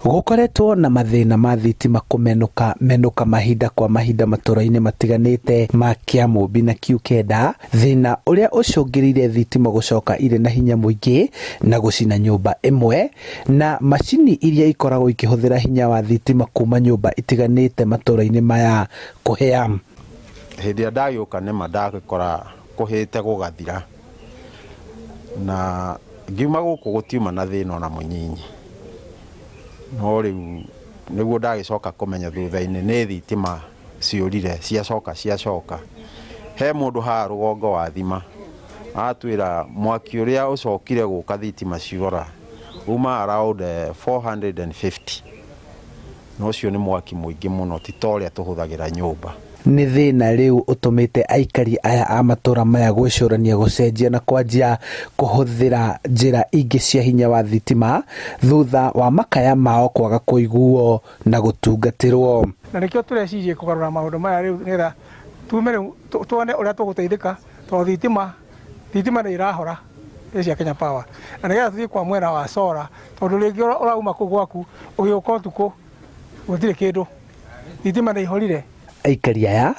Gũkoretwo na mathĩna ma thitima kũmenũka menũka mahinda kwa mahinda matũra-inĩ matiganĩte ma Kĩamũmbi na Kiukenda, thĩna ũrĩa ũcũngĩrĩirie thitima gũcoka irĩ na hinya mũingĩ na gũcina nyũmba ĩmwe na macini iria ikoragwo ikĩhũthĩra hinya wa thitima kuma nyũmba itiganĩte matũra-inĩ maya kũhĩa. Hĩndĩ ĩrĩa ndagĩũka nĩma ndagĩkora kũhĩte gũgathira na ngiuma gũkũ gũtiuma na thĩna ona mũnyinyi. No rĩu nĩguo ndagĩcoka kũmenya thutha-inĩ nĩ thitima ciũrire ciacoka ciacoka. He mũndũ haha rũgongo wathima atwĩra mwaki ũrĩa ũcokire gũka thitima ciora uma around 450 na ũcio nĩ mwaki mũingĩ mũno ti ta ũrĩa tũhũthagĩra nyũmba. Nĩ thĩna rĩu ũtũmĩte aikari aya a matũra maya gwĩcũrania gũcenjia na kwanjia kũhũthĩra njĩra ingĩ cia hinya wa thitima thutha wa makaya mao kwaga kũiguo na gũtungatĩrwo. Na nĩkĩo tũreciria kũgarũra maũndũ maya rĩu nĩgetha tume rĩu tuone ũrĩa tũgũteithĩka tondũ thitima thitima nĩ irahora nĩ cia Kenya Power na nĩgetha tũthiĩ kwa mwena wa solar tondũ rĩngĩ ũrauma kũu gwaku ũgĩũka ũtukũ gũtirĩ kĩndũ thitima nĩ ihorire. Aikari aya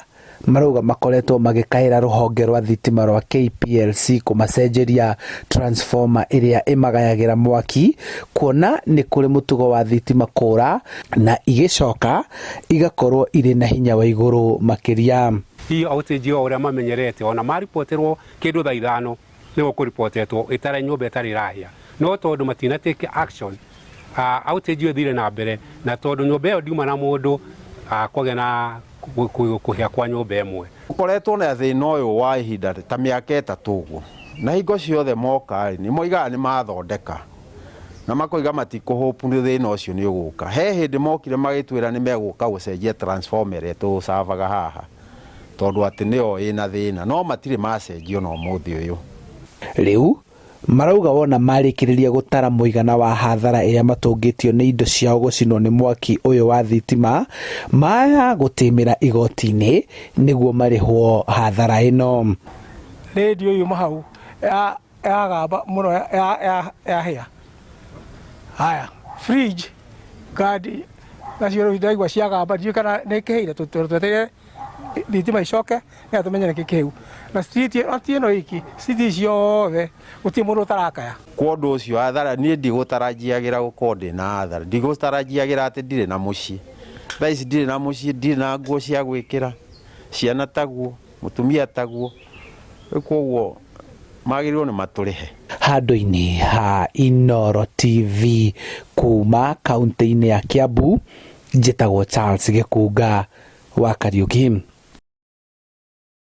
marauga makoretwo magĩkaĩra rũhonge rwa thitima rwa KPLC kũmacenjeria transformer ĩrĩa ĩmagayagĩra mwaki kuona nĩ kũrĩ mũtugo wa thitima kũra na igĩcoka igakorwo irĩ na hinya wa igũrũ makĩria. Hihi outage o ũrĩa mamenyerete ona maripoterwo kĩndũ thaa ithano nĩguo kũripotetwo ĩtarĩ nyũmba ĩtarĩ ĩrahĩa no tondũ matina take action outage ĩyo ĩthire na mbere na tondũ nyũmba ĩyo ndiuma na mũndũ kwagĩa na kũhĩa kwa nyũmba ĩmwe. Tũkoretwo na thĩna ũyũ wa ihinda ta mĩaka ĩtatũ ũguo, na hingo ciothe moka rĩ, nĩ moigaga nĩ mathondeka na makoiga matikũ hope thĩna ũcio nĩ ũgũka. He hĩndĩ mokire magĩtwĩra nĩ megũka gũcenjia transformer ĩrĩa tũcavaga haha tondũ atĩ nĩyo ĩna thĩna, no matirĩ macenjia ona ũmũthĩ ũyũ. Rĩu marauga wona marĩkĩrĩria gũtara mũigana wa hathara ĩrĩa matũngĩtio nĩ indo ciao gũcinwo nĩ mwaki ũyũ wa thitima, maya gũtĩmĩra igoti-inĩ nĩguo marĩhwo hathara ĩno. Rĩndiũ yuma hau yagamba mũno yahĩa. Haya, fridge kandi nacio rĩu ndaigua ciagamba ndiũĩ kana nĩ kĩhĩire twetereire thitima icoke nĩgetha tũmenye nĩkĩ kĩhĩu. Na street ĩno ti ĩno iki, street ciothe gũtirĩ mũndũ ũtarakaya. Kwa ũndũ ũcio hathara niĩ ndigũtarajiagĩra gũkorwo ndĩna hathara, ndigũtarajiagĩra atĩ ndirĩ na mũciĩ. Thaa ici ndirĩ na mũciĩ, ndirĩ na nguo cia gwĩkĩra, ciana taguo, mũtumia taguo, rĩu koguo magĩrĩirwo nĩ matũrĩhe. Handũ-inĩ ha Inooro TV kuma kaũntĩ-inĩ ya Kiambu, njĩtagwo Charles Gĩkunga wa Kariũki.